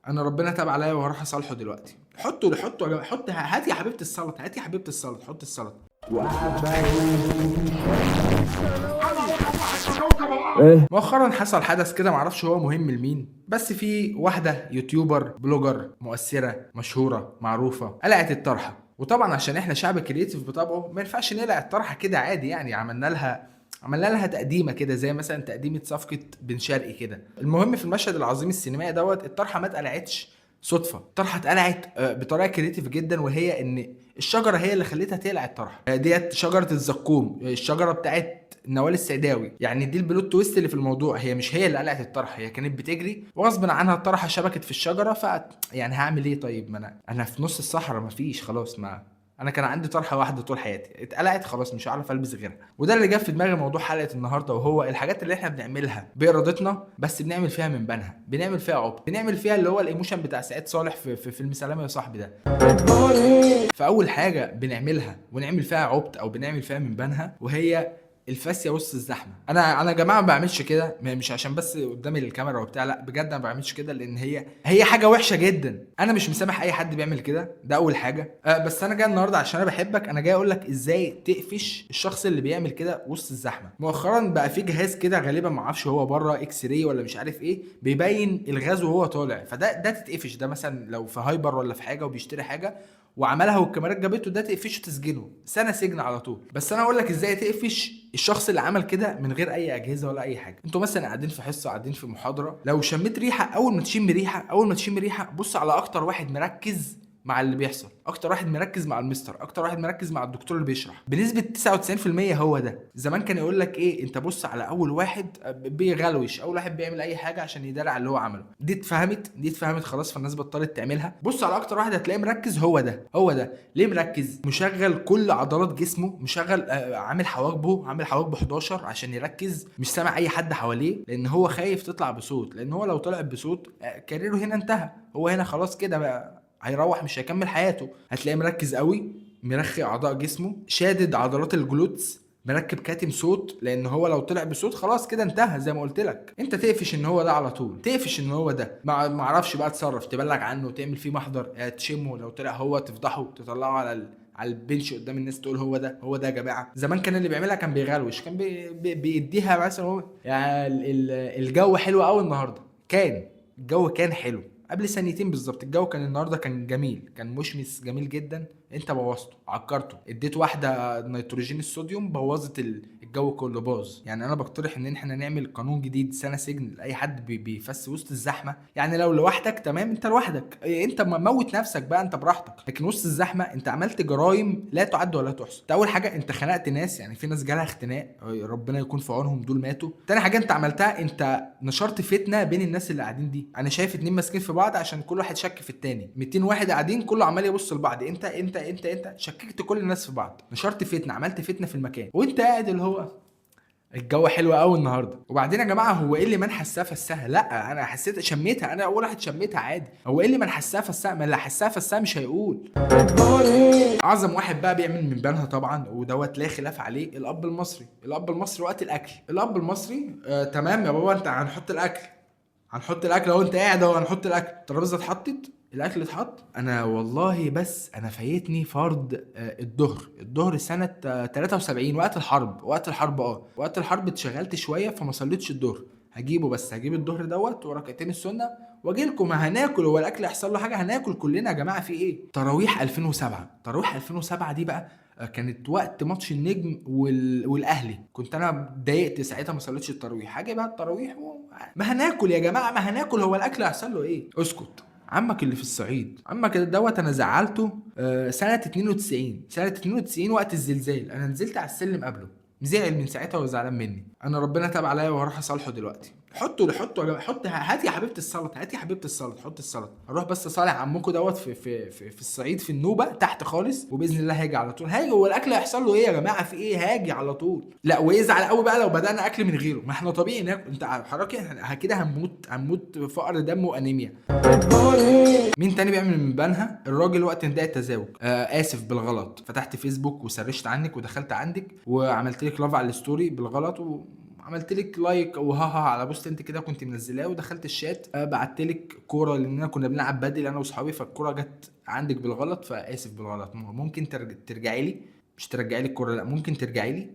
انا ربنا تاب عليا وهروح اصالحه دلوقتي. حطوا حطوا يا جماعة، حط، هات يا حبيبه السلطة، هات يا حبيبه السلطة، حط السلطة. مؤخرا حصل حدث كده، معرفش هو مهم لمين، بس في واحدة YouTuber blogger مؤثرة مشهورة معروفة قلعت الطرحة. وطبعا عشان احنا شعب creative بطبعه ما ينفعش نقلع الطرحة كده عادي، يعني عملنا لها تقديمه كده، زي مثلا تقديمه صفقة بن شرقي كده. المهم في المشهد العظيم السينمائي دوت الطرحة ما اتقلعتش صدفة، الطرحة اتقلعت بطريقة creative جدا، وهي ان الشجرة هي اللي خلتها تقلع الطرحة. ديت شجرة الزقوم، الشجرة بتاعت نوال السعداوي. يعني دي ال plot twist اللي في الموضوع، هي مش هي اللي قلعت الطرحة، هي كانت بتجري وغصب عنها الطرحة شبكت في الشجرة. ف يعني هعمل ايه طيب؟ ما انا في نص الصحراء، مفيش خلاص، ما انا كان عندي طرحه واحدة طول حياتي اتقلعت خلاص، مش هعرف البس غيرها. وده اللي جاب في دماغي موضوع حلقة النهارده، وهو الحاجات اللي احنا بنعملها بارادتنا بس بنعمل فيها من بنها، بنعمل فيها عبط، بنعمل فيها اللي هو ال emotion بتاع سعيد صالح في فيلم سلام يا صاحبي ده. فاول حاجة بنعملها ونعمل فيها عبط او بنعمل فيها من بنها وهي الفاسيه وسط الزحمة. انا يا جماعة ما بعملش كده، مش عشان بس قدام الكاميرا وبتاع، لا بجد انا ما بعملش كده لان هي حاجة وحشة جدا. انا مش مسامح اي حد بيعمل كده، ده اول حاجة. بس انا جاي النهارده عشان انا بحبك، انا جاي اقول لك ازاي تقفش الشخص اللي بيعمل كده وسط الزحمة. مؤخرا بقى في جهاز كده غالبا ما اعرفش هو بره X-ray ولا مش عارف ايه، بيبين الغاز وهو طالع، فده تتقفش. ده مثلا لو في hyper ولا في حاجة وبيشتري حاجة وعملها والكاميرات جابته، ده تقفشه تسجنه سنة سجن على طول. بس انا اقول لك ازاي تقفش الشخص اللي عمل كده من غير اي اجهزة ولا اي حاجة. انتوا مثلا قاعدين في حصة، قاعدين في محاضرة، لو شميت ريحه، اول ما تشم ريحه، اول ما تشم ريحه بص على اكتر واحد مركز مع اللي بيحصل، اكتر واحد مركز مع المستر، اكتر واحد مركز مع الدكتور اللي بيشرح، بنسبة 99% هو ده. زمان كان يقول لك ايه، انت بص على اول واحد بيغلوش، اول واحد بيعمل اي حاجة عشان يداري على اللي هو عمله. دي اتفهمت، دي اتفهمت خلاص، فالناس بطلت تعملها. بص على اكتر واحد هتلاقيه مركز، هو ده، هو ده. ليه مركز؟ مشغل كل عضلات جسمه، مشغل عامل حواجبه، عامل حواجبه 11 عشان يركز، مش سامع اي حد حواليه لان هو خايف تطلع بصوت، لان هو لو طلع بصوت career ه هنا انتهى، هو هنا خلاص كده بقى هيروح مش هيكمل حياته. هتلاقيه مركز قوي، مرخي اعضاء جسمه، شادد عضلات ال glutes، مركب كاتم صوت، لان هو لو طلع بصوت خلاص كده انتهى. زي ما قلت لك انت تقفش ان هو ده على طول، تقفش ان هو ده، ما اعرفش بقى تصرف، تبلغ عنه، تعمل فيه محضر، تشمه لو طلع هو، تفضحه، تطلعه على ال bench قدام الناس، تقول هو ده، هو ده يا جماعة. زمان كان اللي بيعملها كان بيغلوش، كان بي بي بيديها مثلا هو يعني الجو حلو قوي النهارده، كان الجو كان حلو قبل ثانيتين بالظبط، الجو كان النهارده كان جميل، كان مشمس جميل جدا، انت بوظته، عكرته، اديت واحدة نيتروجين الصوديوم بوظت الجو كله باظ. يعني انا بقترح ان احنا نعمل قانون جديد، سنة سجن لاي حد بيفس وسط الزحمة. يعني لو لوحدك تمام، انت لوحدك، انت موت نفسك بقى، انت براحتك، لكن وسط الزحمة انت عملت جرايم لا تعد ولا تحصى. انت اول حاجة انت خنقت ناس، يعني في ناس جالها اختناق، ربنا يكون في عونهم دول ماتوا. تاني حاجة انت عملتها، انت نشرت فتنة بين الناس اللي قاعدين دي. انا شايف اتنين ماسكين في بعض عشان كل واحد شك في التاني، 200 واحد قاعدين كله عمال يبص لبعض، انت انت انت انت شككت كل الناس في بعض، نشرت فتنة، عملت فتنة في المكان، وانت قاعد اللي هو الجو حلو قوي النهارده. وبعدين يا جماعة هو ايه اللي من حسها فسها؟ لا انا حسيت شميتها، انا اول واحد شميتها عادي. هو ايه اللي من حسها فسها؟ ما اللي حسها فسها مش هيقول. اعظم واحد بقى بيعمل من بنها طبعا ودوت لا خلاف عليه، الاب المصري. الاب المصري وقت الاكل، الاب المصري تمام يا بابا انت هنحط الاكل، هنحط الاكل اهو، انت قاعد اهو هنحط الاكل، الترابيزة اتحطت، الاكل اتحط. انا والله بس انا فايتني فرض الظهر، الظهر سنة 73 وقت الحرب، وقت الحرب وقت الحرب اتشغلت شوية فما صليتش الظهر، هجيبه بس هجيب الظهر دوت وركعتين السنة واجي لكم، ما هناكل، هو الاكل هيحصل له حاجة؟ هناكل كلنا يا جماعة، في ايه؟ تراويح 2007، تراويح 2007 دي بقى كانت وقت ماتش النجم والاهلي، كنت انا اتضايقت ساعتها ما صليتش التراويح، هاجي بقى التراويح ما هناكل يا جماعة، ما هناكل، هو الاكل هيحصل له ايه؟ اسكت. عمك اللي في الصعيد، عمك دوت انا زعلته سنة 92، سنة 92 وقت الزلزال، انا نزلت على السلم قبله، زعل من ساعتها وزعلان مني. انا ربنا تاب عليا وهروح اصالحه دلوقتي. حطوا حطوا يا جماعة، حط، هات يا حبيبه السلطة، هات يا حبيبه السلطة، حط السلطة. هروح بس اصالح عمكم دوت في الصعيد في النوبة تحت خالص، وباذن الله هاجي على طول. هاجي، هو الاكل هيحصل له ايه يا جماعة؟ في ايه؟ هاجي على طول. لا ويزعل قوي بقى لو بدانا اكل من غيره، ما احنا طبيعي ناكل، انت حضرتك احنا كده هنموت، هنموت فقر دم وانيميا. مين تاني بيعمل من بنها؟ الراجل وقت نداء التزاوج. اسف بالغلط فتحت فيسبوك وسرشت عنك ودخلت عندك وعملت لك love على ال story بالغلط عملت لك like وهاها على post انت كده كنت منزلاه، ودخلت الشات، بعت لك كورة لاننا كنا بنلعب بدل انا واصحابي، فالكوره جت عندك بالغلط، فاسف بالغلط، ممكن ترجعي لي؟ مش ترجعي لي الكوره، لا ممكن ترجعي لي.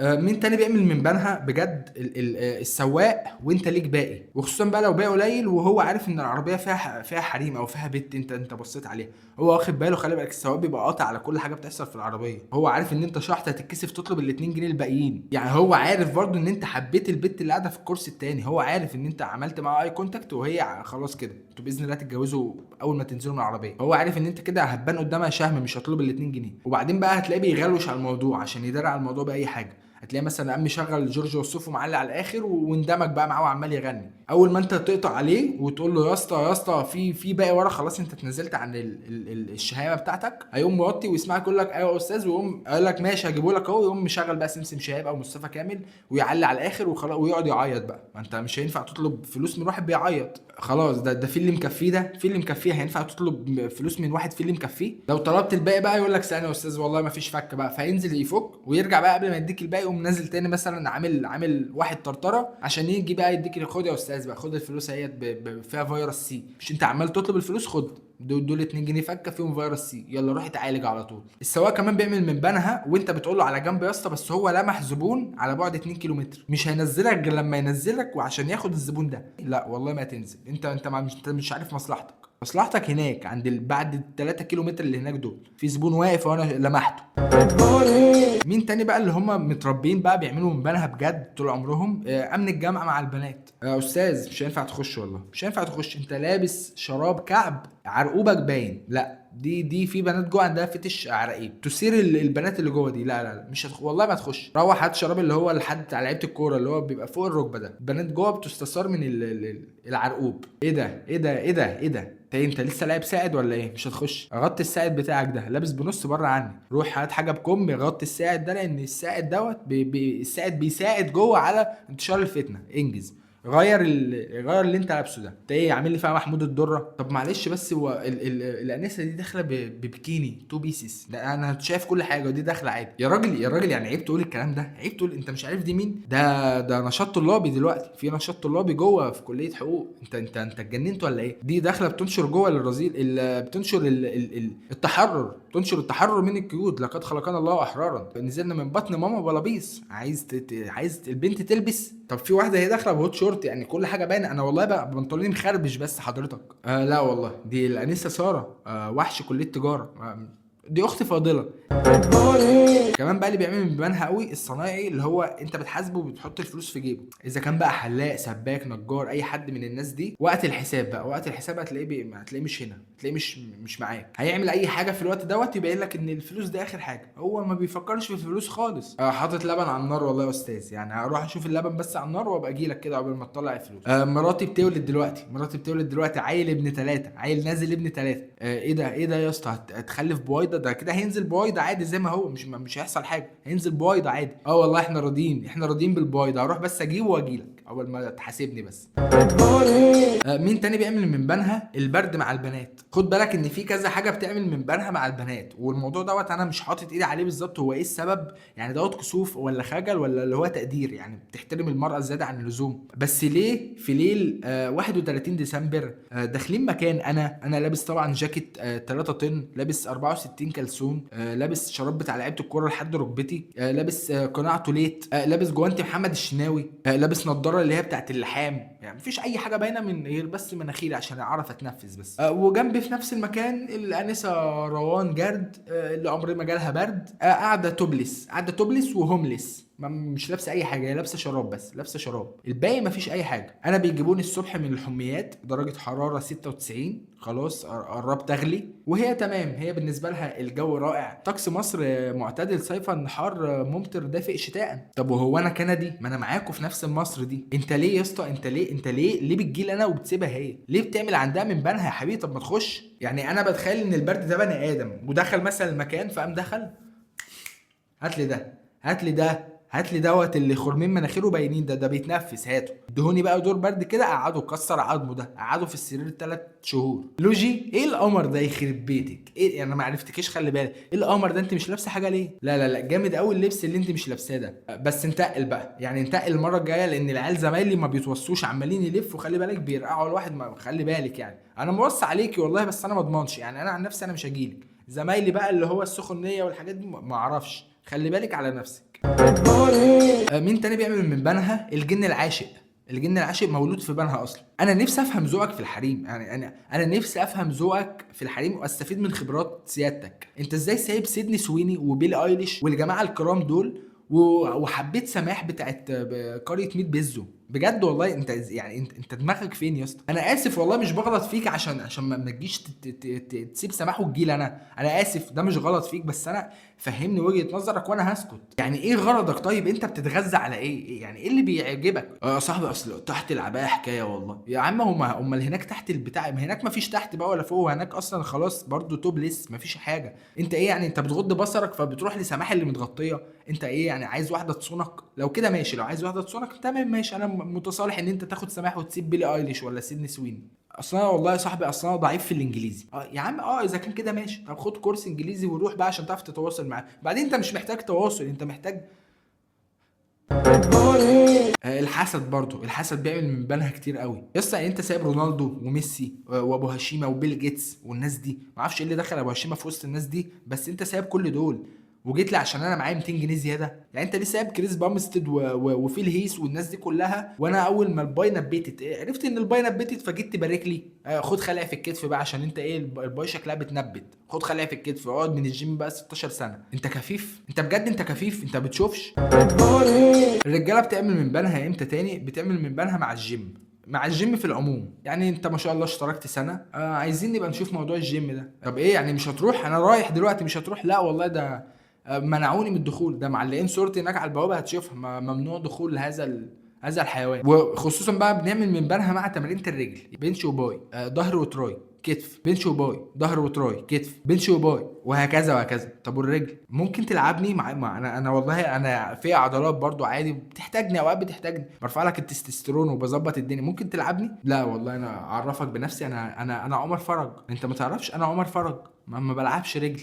مين تاني بيعمل من بنها بجد؟ ال ال السواق، وانت ليك باقي، وخصوصا بقى لو باقي قليل وهو عارف ان العربية فيها حريم او فيها بنت انت بصيت عليها، هو واخد باله. خلي بالك السواق بيبقى قاطع على كل حاجة بتحصل في العربية، هو عارف ان انت شحت هتتكسف تطلب ال 2 جنيه الباقيين، يعني هو عارف برضو ان انت حبيت البت اللي قاعدة في الكرسي التاني، هو عارف ان انت عملت معاه eye contact وهي خلاص كده انتوا باذن الله تتجوزوا اول ما تنزلوا من العربية، هو عارف ان انت كده هتبان قدامها شهم، مش هتطلب ال 2 جنيه. وبعدين بقى هتلاقيه بيغلوش على الموضوع عشان يداري على الموضوع باي حاجة، هتلاقيه مثلا قام مشغل جورج وسوف ومعلي على الاخر واندمج بقى معاه وعمال يغني. اول ما انت تقطع عليه وتقول له يا اسطى يا اسطى في باقي ورا، خلاص انت اتنزلت عن الشهامه بتاعتك، هيقوم موطي ويسمعك يقول لك ايوه يا استاذ، ويقوم قال لك ماشي هجيبه لك اهو، يقوم مشغل بقى سمسم شهاب او مصطفى كامل ويعلي على الاخر وخلاص، ويقعد يعيط بقى. ما انت مش هينفع تطلب فلوس من واحد بيعيط، خلاص ده في اللي مكفيه، ده في اللي مكفيه، هينفع تطلب فلوس من واحد في اللي مكفيه؟ لو طلبت الباقي بقى يقول لك ثانية يا استاذ والله ما فيش فك بقى، فينزل يفك ويرجع بقى قبل ما يديك الباقي يقوم نازل تاني مثلا عامل واحد طرطره عشان يجي بقى يديك، خد يا استاذ بقى خد الفلوس اهيت فيها فيروس سي، مش انت عمال تطلب الفلوس، خد دول 2 جنيه فكه فيهم فيروس سي، يلا روح اتعالج على طول. السواق كمان بيعمل من بنها وانت بتقول له على جنب يا اسطى، بس هو لمح زبون على بعد 2 كيلومتر، مش هينزلك غير لما ينزلك وعشان ياخد الزبون ده. لا والله ما تنزل، انت مش عارف مصلحتك، مصلحتك هناك عند بعد ال 3 كيلو متر اللي هناك دول في زبون واقف وانا لمحته. مين تاني بقى اللي هم متربيين بقى بيعملوا من بنها بجد طول عمرهم؟ امن الجامعة مع البنات. استاذ مش هينفع تخش، والله مش هينفع تخش، انت لابس شراب كعب عرقوبك باين. لا دي في بنات جوه عندها فتش عراقيب تثير البنات اللي جوه دي. لا لا لا مش والله ما تخش، روح هات شراب اللي هو لحد على لعيبة الكورة اللي هو بيبقى فوق الركبة ده، البنات جوه بتستثار من العرقوب. ايه ده ايه ده ايه ده ايه ده، انت لسه لاعب ساعد ولا ايه؟ مش هتخش، غطي الساعد بتاعك ده، لابس بنص بره عني، روح هات حاجة بكم غطي الساعد ده، لان الساعد دوت الساعد بيساعد جوه على انتشار الفتنة. انجز، غير غير اللي انت لابسه ده. انت ايه عامل لي فيها محمود الدرة؟ طب معلش بس هو الانسة دي داخله ببكيني 2 pieces، ده انا شايف كل حاجة ودي داخله عادي. يا راجل يا راجل، يعني عيب تقول الكلام ده، عيب تقول انت مش عارف دي مين، ده نشاط طلابي دلوقتي، في نشاط طلابي جوه في كليه حقوق، انت اتجننت ولا ايه؟ دي داخله بتنشر جوه الرذيل، بتنشر التحرر، بتنشر التحرر من القيود، لقد خلقنا الله احرارا، نزلنا من بطن ماما بلابيس، عايز البنت تلبس. طب في واحدة هي داخله ب hot short، يعني كل حاجة باينة، انا والله بقى بنطلوني مخربش بس حضرتك. لا والله دي الانسة ساره، وحش كليه تجارة، دي اختي فاضلة. كمان بقى اللي بيعمل من بنها قوي الصنايعي، اللي هو انت بتحاسبه وبتحط الفلوس في جيبه، اذا كان بقى حلاق سباك نجار اي حد من الناس دي، وقت الحساب بقى، وقت الحساب هتلاقيه هتلاقيه مش هنا، هتلاقيه مش معاك، هيعمل اي حاجة في الوقت دوت يبين لك ان الفلوس دي اخر حاجة، هو ما بيفكرش في الفلوس خالص. حاطط لبن على النار والله يا استاذ، يعني هروح اشوف اللبن بس على النار وابقى اجي لك كده قبل ما تطلع الفلوس. مراتي بتولد دلوقتي، مراتي بتولد دلوقتي، عيل ابن 3، عيل نازل ابن 3. ايه ده ايه ده يا اسطى، هتخلف بويضة؟ ده كده هينزل بويضة عادي زي ما هو، مش هيحصل حاجة، هينزل بويضة عادي. والله احنا راضيين، احنا راضيين بالبويضه، هروح بس اجيبه واجي لك اول ما تحاسبني بس. مين تاني بيعمل من بنها؟ البرد مع البنات. خد بالك ان في كذا حاجة بتعمل من بنها مع البنات، والموضوع دوت انا مش حاطط ايدي عليه بالظبط هو ايه السبب، يعني دوت كسوف ولا خجل ولا اللي هو تقدير، يعني بتحترم المراة زيادة عن اللزوم. بس ليه في ليل 31 ديسمبر، داخلين مكان، انا لابس طبعا جاكيت، 3 طن، لابس 64 كلسون، لابس شراب بتاع لعيبة الكورة لحد ركبتي، لابس قناع توليت، لابس جوانتي محمد الشناوي، لابس نضاره اللي هي بتاعت اللحام، يعني مفيش اي حاجة باينة من غير بس مناخيري عشان اعرف اتنفس بس. وجنبي في نفس المكان الانسة روان جرد، اللي عمري ما جالها برد، قاعدة topless، قاعدة topless و homeless، مش لابسه اي حاجة، هي لابسه شراب بس، لابسه شراب، الباقي مفيش اي حاجة. انا بيجيبوني الصبح من الحميات درجه حرارة 96، خلاص قربت اغلي، وهي تمام، هي بالنسبة لها الجو رائع، طقس مصر معتدل صيفا حار ممطر دافئ شتاء. طب وهو انا كندي؟ ما انا معاكم في نفس مصر دي. انت ليه يا اسطى؟ انت ليه؟ انت ليه؟ ليه بتجيل انا وبتسيبها هي؟ ليه بتعمل عندها من بنها يا حبيبي؟ طب ما تخش. يعني انا بتخيل ان البرد ده بني ادم ودخل مثلا المكان فقام دخل، هات لي ده، هات لي ده، هات لي دوت اللي خرمين مناخيره باينين ده بيتنفس، هاته. ادهوني بقى دور برد كده، قعدة كسر عظمه ده، قعدة في السرير 3 شهور. لوجي ايه القمر ده يخرب بيتك؟ ايه يعني انا ما عرفتكيش، خلي بالك ايه القمر ده، انت مش لابسه حاجة ليه؟ لا لا لا جامد قوي اللبس اللي انت مش لابساه ده، بس انتقل بقى يعني، انتقل المرة الجاية، لان العيال زمايلي ما بيتوصوش، عمالين يلفوا خلي بالك، بيرقعوا الواحد، ما خلي بالك يعني. انا موصي عليكي والله، بس انا ما اضمنش يعني، انا عن نفسي انا مش هجيلك. زمايلي بقى اللي هو السخنيه والحاجات دي ما اعرفش، خلي بالك على نفسك. مين تاني بيعمل من بنها؟ الجن العاشق. الجن العاشق مولود في بنها اصلا. انا نفسي افهم ذوقك في الحريم يعني، انا نفسي افهم ذوقك في الحريم واستفيد من خبرات سيادتك. انت ازاي سايب سيدني سويني وبيلي ايليش والجماعة الكرام دول وحبيت سماح بتاعت قرية ميت بيزو؟ بجد والله انت يعني انت دماغك فين يا اسطى؟ انا اسف والله مش بغلط فيك عشان ما تجيش تسيب سماح وتجيل. انا اسف، ده مش غلط فيك، بس انا فهمني وجهة نظرك وانا هسكت. يعني ايه غرضك؟ طيب انت بتتغذى على ايه؟ يعني ايه اللي بيعجبك؟ يا صاحبي اصل تحت العباية حكاية والله يا عم. هم اللي هناك تحت البتاع، ما هناك ما فيش تحت بقى ولا فوق، هناك اصلا خلاص برضو topless، ما فيش حاجة. انت ايه يعني؟ انت بتغض بصرك فبتروح لسماح اللي متغطية؟ انت ايه يعني عايز واحدة تصونك؟ لو كده ماشي، لو عايز واحدة تصونك تمام ماشي، انا متصالح ان انت تاخد سماح وتسيب بيلي ايليش ولا سيدني سويني. اصل انا والله يا صاحبي اصل انا ضعيف في الانجليزي. يا عم اذا كان كده ماشي، طب خد كورس انجليزي وروح بقى عشان تعرف تتواصل معاه. بعدين انت مش محتاج تواصل، انت محتاج الحسد برضو. الحسد بيعمل من بنها كتير قوي يا اسطى. يعني انت سايب رونالدو وميسي وابو هشيمه وبيل جيتس والناس دي، ما اعرفش ايه اللي دخل ابو هشيمه في وسط الناس دي، بس انت سايب كل دول وجيت لي عشان انا معايا 200 جنيه زيادة. يعني انت ليه سايب كريس بامستد وفيل هيس والناس دي كلها، وانا اول ما ال bi نبتت عرفت ان ال bi نبتت فجيت تبارك لي؟ خد خلع في الكتف بقى عشان انت ايه ال bi شكلها بتنبت، خد خلع في الكتف، اقعد من الجيم بقى 16 سنة. انت كفيف؟ انت بجد انت كفيف؟ انت بتشوفش؟ الرجالة بتعمل من بنها امتى تاني؟ بتعمل من بنها مع الجيم، مع الجيم في العموم. يعني انت ما شاء الله اشتركت سنة، عايزين نبقى نشوف موضوع الجيم ده. طب ايه يعني مش هتروح؟ انا رايح دلوقتي. مش هتروح؟ لا والله ده منعوني من الدخول، ده معلقين صورتي هناك على البوابة هتشوفها، ممنوع دخول هذا الحيوان. وخصوصا بقى بنعمل من بنها مع تمرينة الرجل، bench و bi، ظهر و tri، كتف، bench و bi، ظهر و tri، كتف، bench و bi، وهكذا وهكذا. طب والرجل ممكن تلعبني مع انا والله انا في عضلات برضو عادي، بتحتاجني اوقات، بتحتاجني، برفع لك التستوستيرون وبظبط الدنيا، ممكن تلعبني؟ لا والله انا اعرفك بنفسي، انا عمر فرج، انت ما تعرفش انا عمر فرج، ما بلعبش رجل.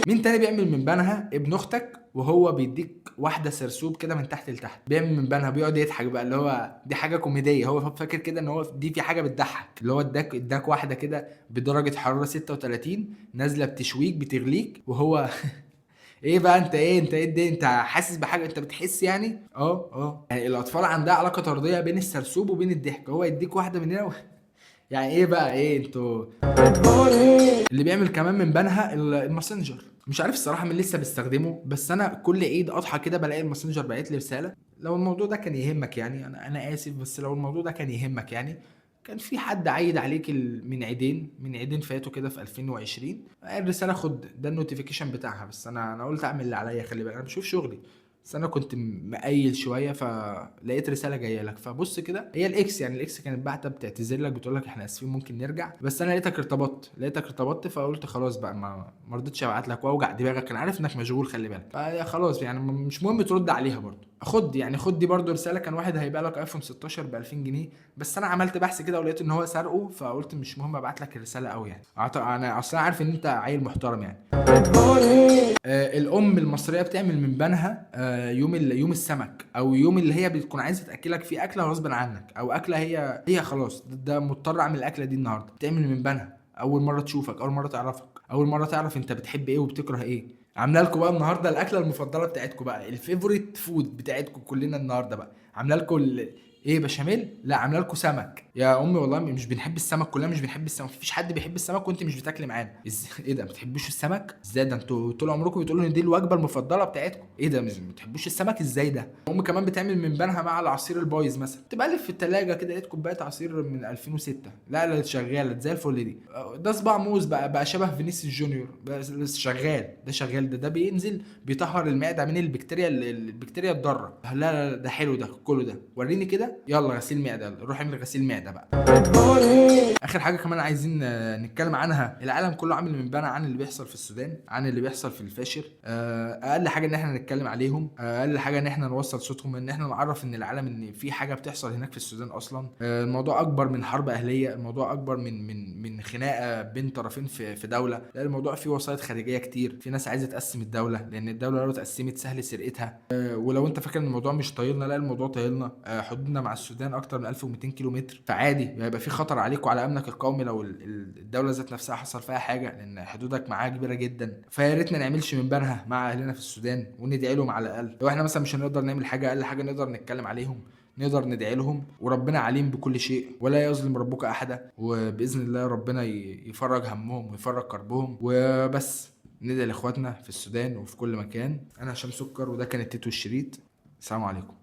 مين تاني بيعمل من بنها؟ ابن اختك وهو بيديك واحدة سرسوب كده من تحت لتحت، بيعمل من بنها، بيقعد يضحك بقى، اللي هو دي حاجة كوميدية، هو فاكر كده ان هو دي في حاجة بتضحك، اللي هو اداك واحدة كده بدرجة حرارة 36 نازله بتشويك بتغليك، وهو ايه بقى انت ايه، انت ايه الدنيا، انت حاسس بحاجة، انت بتحس يعني؟ يعني الاطفال عندها علاقة طرديه بين السرسوب وبين الضحك، هو يديك واحدة من هنا يعني ايه بقى ايه انتوا. اللي بيعمل كمان من بنها الماسنجر، مش عارف الصراحة مين لسه بيستخدمه، بس انا كل عيد اضحى كده بلاقي الماسنجر باعت لي رسالة. لو الموضوع ده كان يهمك يعني، انا اسف، بس لو الموضوع ده كان يهمك يعني، كان في حد عايد عليك من عيدين فاتوا كده في 2020، الرسالة خد ده ال notification بتاعها، بس انا قلت اعمل اللي عليا، خلي بالك انا بشوف شغلي، بس انا كنت مقيل شوية فلقيت رسالة جاية لك، فبص كده هي ال ex، يعني ال ex كانت باعته بتعتذر لك بتقول لك احنا اسفين ممكن نرجع، بس انا لقيتك ارتبطت، فقلت خلاص بقى ما رضيتش ابعت لك واوجع دماغك، انا عارف انك مشغول خلي بالك، فخلاص يعني مش مهم ترد عليها برضو. خد دي برضو رسالة، كان واحد هيبيع لك ايفون 16 ب 2000 جنيه، بس انا عملت بحث كده ولقيت ان هو سرقه، فقلت مش مهم ابعت لك الرسالة قوي يعني، انا اصلا عارف ان انت عيل محترم يعني. الام المصرية بتعمل من بنها، يوم السمك، او يوم اللي هي بتكون عايزه تاكلك فيه اكله غصب عنك، او اكله هي خلاص ده مضطر اعمل الاكلة دي النهارده، بتعمل من بنها اول مرة تشوفك، اول مرة تعرفك، اول مرة تعرف انت بتحب ايه وبتكره ايه. عامله لكم بقى النهارده الاكلة المفضلة بتاعتكم بقى، ال favorite food بتاعتكم كلنا النهارده بقى، عامله لكم ايه، بشاميل؟ لا عامله لكم سمك. يا امي والله مش بنحب السمك، كلنا مش بنحب السمك، مفيش حد بيحب السمك وانت مش بتاكلي معانا. ايه ده ما بتحبوش السمك؟ ازاي ده انتوا طول عمركم بتقولوا ان دي الوجبة المفضلة بتاعتكم، ايه ده مش بتحبوش السمك ازاي ده؟ امي كمان بتعمل من بنها مع العصير البايظ مثلا، تبقى في التلاجة كده لقيت كوباية عصير من 2006، لا لا شغالة زي الفل دي، ده صباع موز بقى شبه فينيسيوس جونيور، بس شغال ده، شغال ده بينزل بيطهر المعدة من البكتيريا الضارة. لا لا لا ده حلو ده كله ده، وريني كده، يلا غسيل معده، يلا روح اعمل غسيل معده بقى. اخر حاجة كمان عايزين نتكلم عنها، العالم كله عامل من بنا عن اللي بيحصل في السودان، عن اللي بيحصل في الفاشر. اقل حاجة ان احنا نتكلم عليهم، اقل حاجة ان احنا نوصل صوتهم، ان احنا نعرف ان العالم ان في حاجة بتحصل هناك في السودان اصلا. الموضوع اكبر من حرب اهليه، الموضوع اكبر من خناقه بين طرفين في دولة، لا الموضوع فيه وسائط خارجية كتير، في ناس عايزه تقسم الدولة، لان الدولة لو اتقسمت سهل سرقتها. ولو انت فاكر ان الموضوع مش طايلنا، لا الموضوع طايلنا. حدودنا مع السودان اكتر من 1200 كيلو متر، فعادي هيبقى في خطر عليك وعلى امنك القومي لو الدولة ذات نفسها حصل فيها حاجة، لان حدودك معاها كبيرة جدا. فيا ريت ما نعملش من بنها مع اهلنا في السودان وندعي لهم على الاقل. لو احنا مثلا مش هنقدر نعمل حاجة، اقل حاجة نقدر نتكلم عليهم، نقدر ندعي لهم، وربنا عليم بكل شيء ولا يظلم ربك احدا، وباذن الله ربنا يفرج همهم ويفرج كربهم. وبس ندعي لاخواتنا في السودان وفي كل مكان. انا هشام سكر، وده كان التيتو الشريط. السلام عليكم.